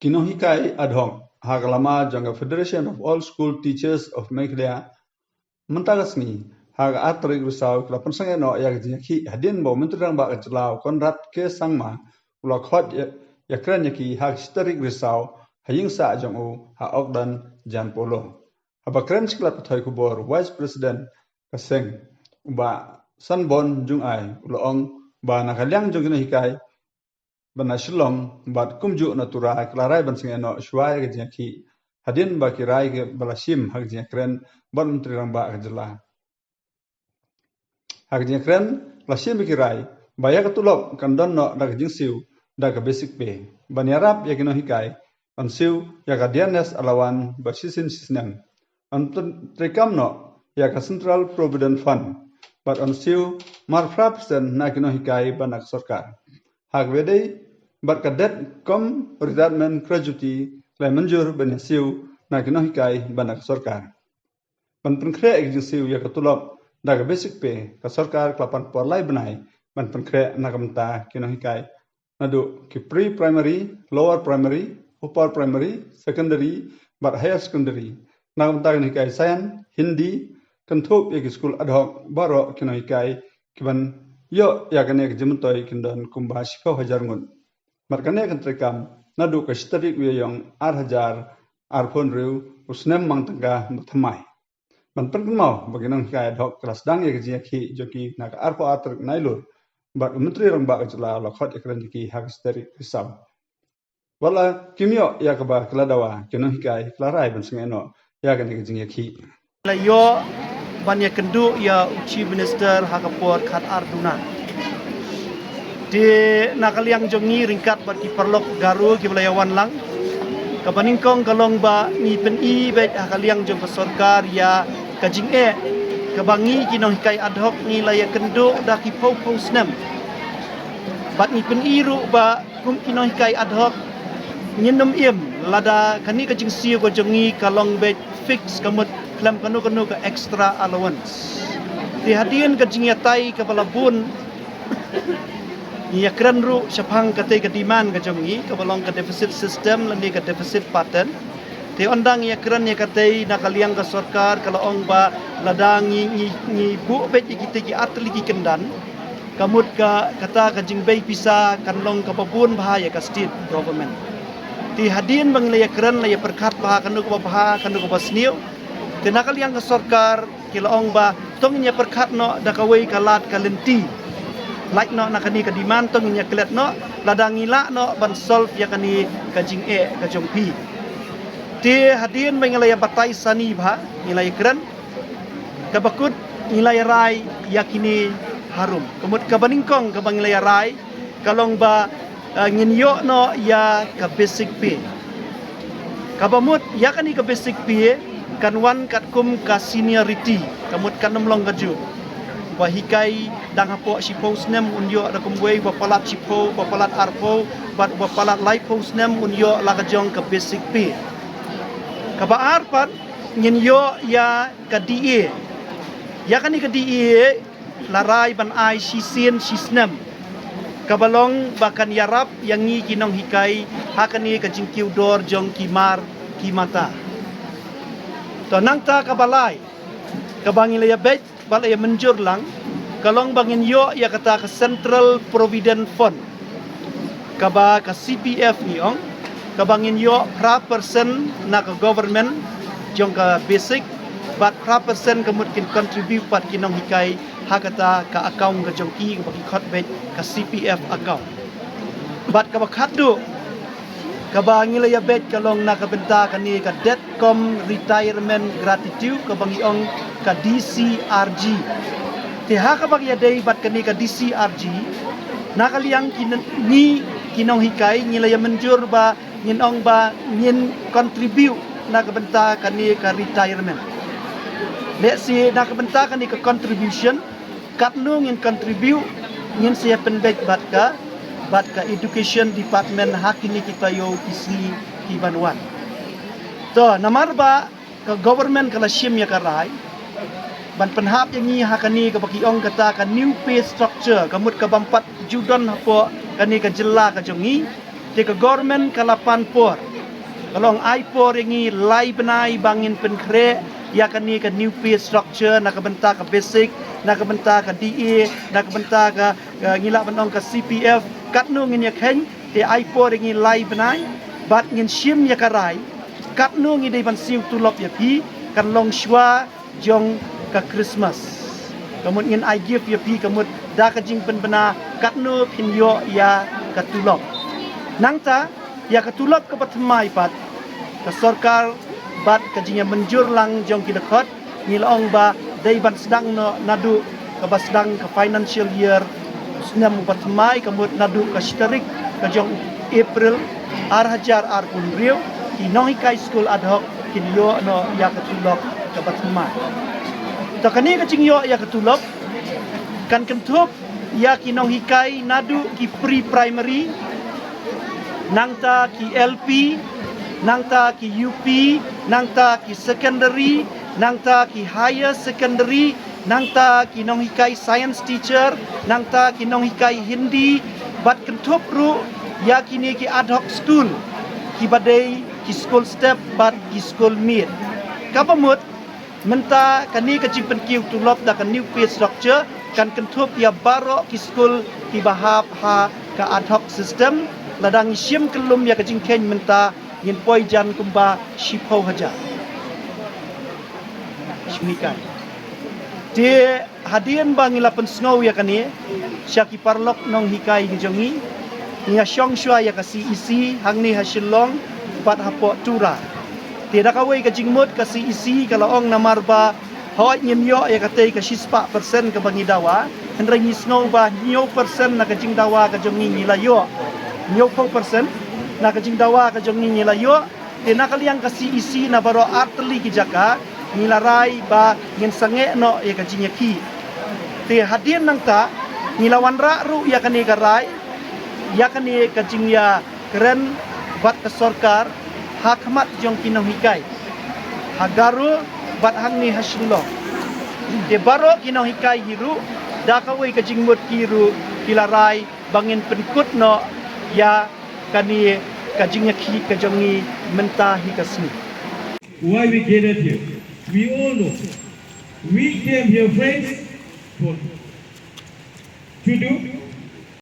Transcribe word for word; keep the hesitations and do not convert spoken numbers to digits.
Ki nonghikai ad hoc ha ka lama jong ka Federation of All School Teachers of Meghalaya mynta ka sngi ha ka ar tarik Risaw ki la pynsangeh noh ïa ka jingïakhih hadien ba u Myntri Rangbah ka jylla u Conrad K Sangma u la khot ïa, ïakren ïa ki ha ka shi tarik Risaw ha ïing sah jong u ha Okdon Jan Polo. Haba kren sha ki lad pathai khubor, Vice President ka seng u Bah Sanborn Jngai u la ong ba na ka liang jong ki nonghikai ba na Shillong bad kumjuh na Tura ki la rai ban sangeh noh shuwa ïa ka jingïakhih hadien ba ki rai ki ba la shim ha ka jingïakren bad Myntri Rangbah ka jylla. Ha ka jingïakren la shim ïa ki rai ba ïa ka tulop kan don noh da ka jingsiew da ka basic pay ban ïarap ïa ki nonghikai, yn siew ïa ka dearness allowance ba shisien shisnem, yn treikam noh ïa ka Central Provident Fund bad yn siew marphra percent na ki nonghikai bad na ka sorkar. Ha kaba ïadei bad ka death cum retirement gratuity la mynjur ban ïasiew na ki nonghikai bad na ka sorkar. Ban pynkhreh ïa ka jingsiew ïa ka tulop da ka basic pay, ka sorkar ka la pan por lai bnai ban pynkhreh na ka bynta ki nonghikai naduh ki pre-primary, lower primary, upper primary, secondary bad higher secondary, na ka bynta ki nonghikai science, Hindi, kynthup ïa ki skul ad hoc baroh ki nonghikai ki ban ïoh ïa kane ka jingmyntoi kin don kumba shiphew hajar ngut. Bad kane kan treikam naduh ka shi tarik u Ïaïong ar hajar arphew hynriew, u snem mang tyngka ba thymmai. Ban pynkynmaw ba ki nonghikai ad hoc ki la sdang ïa ka jingïakhih jong ki na ka arphew ar tarik Nailur bad u Myntri Rangbah ka jylla u la khot ïakren ïa ki ha ka shi tarik Risaw. Wat la kim ïoh ïa kaba ki la dawa, ki nonghikai ki la rai ban sangeh noh ïa kane ka jingïakhih. La ïoh ban ïakynduh ïa u Chief Minister ha ka por khatar duna. Te na ka liang jong ngi ryngkat bad ki paralok Garo kiba la ïawan lang, kaba nyngkong ka long ba ngi pyni beit ha ka liang jong ka sorkar ïa ka jingeh kaba ngi ki nonghikai ad hoc ngi la ïakynduh da ki phew phew snem. Bad ngi pyni ruh ba kum ki nonghikai ad hoc ngin ym im lada kane ka jingsiew ka jong ngi ka long beit fix, ka mut khlem kano kano ka extra allowance. Te hadien ka jingïatai kaba la bun, ngi ïakren ruh shaphang katei ka demand ka jong ngi kaba long ka deficit system lane ka deficit pattern. Te ynda ngi ïakren ïa katei, na ka liang ka sorkar ka la ong ba lada ngi, ngi, ngi buh beit ïa kitei ki artylli ki kyndan, ka mut ka kata ka jingbei pisa kan long kaba bun bha ïa ka state government. Te hadien ba ngi la ïakren, la ïapyrkhat bha kano kaba bha, kano kaba sniew, te na ka liang ka sorkar ki la ong ba to ngin ïapyrkhat noh da kawei ka lad ka lynti. Lait noh na kane ka demand, to ngin ïaklet noh lada ngi lah noh ban solve ïa kane ka jingeh ka jong phi. Te hadien ba ngi la ïabatai sani bha, ngi la ïakren, kaba kut ngi la ïarai ïa kine harum. Ka mut kaba nyngkong kaba ngi la ïarai ka long ba, eh, ngin ïoh noh ïa ka basic pay. Kaba mut ïa kane ka basic pay kan wan katkum ka seniority, ka mut kan ym long kajuh. Uba hikai dang hapoh shiphew snem un ïoh da kumwei, uba palat shiphew, uba palat arphew, bad uba palat laiphew snem un ïoh la ka jong ka basic pay. Kaba ar pat ngin ïoh ïa ka D A. Ïa kane ka D A la rai ban ai shisien shisnem, kaba long ba kan ïarap ïa ngi ki nonghikai ha kane ka jingkiew dor jong ki mar ki mata. To nangta kaba lai kaba ngi la ïabeit bad la ïamynjur lang ka long ba ngin ïoh ïa kata ka Central Provident Fund, kaba ka C P F ngi ong, kaba ngin ïoh phra percent na ka government jong ka basic, bad phra percent ka mut kin contribute pat ki nonghikai ha kata ka account ka jong ki kaba ki khot beit ka C P F account. Bad kaba khatduh kaba ngi la ïabeit ka long na ka bynta kane ka death cum retirement gratuity, kaba ngi ong ka D C R G. Te ha kaba ïadei bad kane ka D C R G, na ka liang ki n-, ngi ki nonghikai ngi la ïamynjur ba ngin ong ba ngin contribute na ka bynta kane ka retirement. Let's say na ka bynta kane ka contribution, katno ngin contribute, ngin sa ïa pynbeit bad ka, bad ka education department ha kine ki taïew ki sngi ki ban wan. To namar ba ka government ka la shim ïa ka rai ban pynhap ïa ngi ha kane kaba ki ong kata ka new pay structure, ka mut ka bym pat ju don hapoh kane ka jylla ka jong ngi. Te ka government ka la pan por Ka long ai por ïa ngi lai bnai ba ngin pynkhreh ïa kane ka new pay structure na ka bynta ka basic, na ka bynta ka D A, na ka bynta ka, ka ngi lah ban ong ka C P F, katno ngin ïa kheiñ, te ai por ïa ngi lai bnai, bad ngin shim ïa ka rai, katno ngi dei ban siew tulop ïa phi, kan long shuwa jong ka Christmas. Ka mut ngin ai gift ïa phi, ka mut da ka jingpynbna katno phin ïoh ïa ka tulop. Nangta, ïa ka tulop kaba thymmai pat, ka sorkar bad ka jingïamynjur lang jong ki dkhot, ngi la ong ba dei ban sdang noh naduh kaba sdang ka financial year snem uba thymmai, ka mut naduh ka shi tarik ka jong April ar hajar arphew hynriew, ki nonghikai skul ad hoc kin ïoh noh ïa ka tulop kaba thymmai. Ta kane ka jingïoh ïa ka tulop kan kynthup ïa ki nonghikai naduh ki pre-primary, nangta ki L P, nangta ki U P, nangta ki secondary, nangta ki higher secondary, nangta ki nonghikai science teacher, nangta ki nonghikai Hindi, bad kynthup ruh ïa kine ki ad hoc school, kiba dei ki school step bad ki school meet. Kaba mut, mynta kane ka jingpynkiew tulop da ka new pay structure kan kynthup ïa baroh ki skul kiba hap ha ka ad hoc system. Lada ngi shim kyllum ïa ka jingkheiñ mynta, ngin poi jan kumba shiphew hajar. Shim ni kai. Te hadien ba ngi la pynsngew ïa kane sha ki paralok nonghikai ki jong ngi, ngi ïa shong shuwa ïa ka C E C hangne ha Shillong bad hapoh Tura. Te da kawei ka jingmut, ka C E C ka la ong namar ba hooid ngim ïoh ïa katei ka shispah percent kaba ngi dawa, hynrei ngi sngew ba hynñiew percent na ka jingdawa ka jong ngi ngi la ïoh. Hynñiewphew percent na ka jingdawa ka jong ngi ngi la ïoh. Te na ka liang ka C E C na baroh artylli ki jaka, ngi la rai ba ngin sangeh noh ïa ka jingïakhih. Te hadien nangta, ngi la wanrah ruh ïa kane ka rai, ïa kane ka jingïakren bad ka sorkar ha khmat jong ki nonghikai ha Garo bad hangne ha Shillong. Te baroh ki nonghikai hi ruh, da kawei ka jingmut ki ruh ki la rai ba ngin pynkut noh ïa kane ka jingïakhih ka jong ngi mynta hi ka sngi. Why we gathered here? We all know. We came here, friends, for to do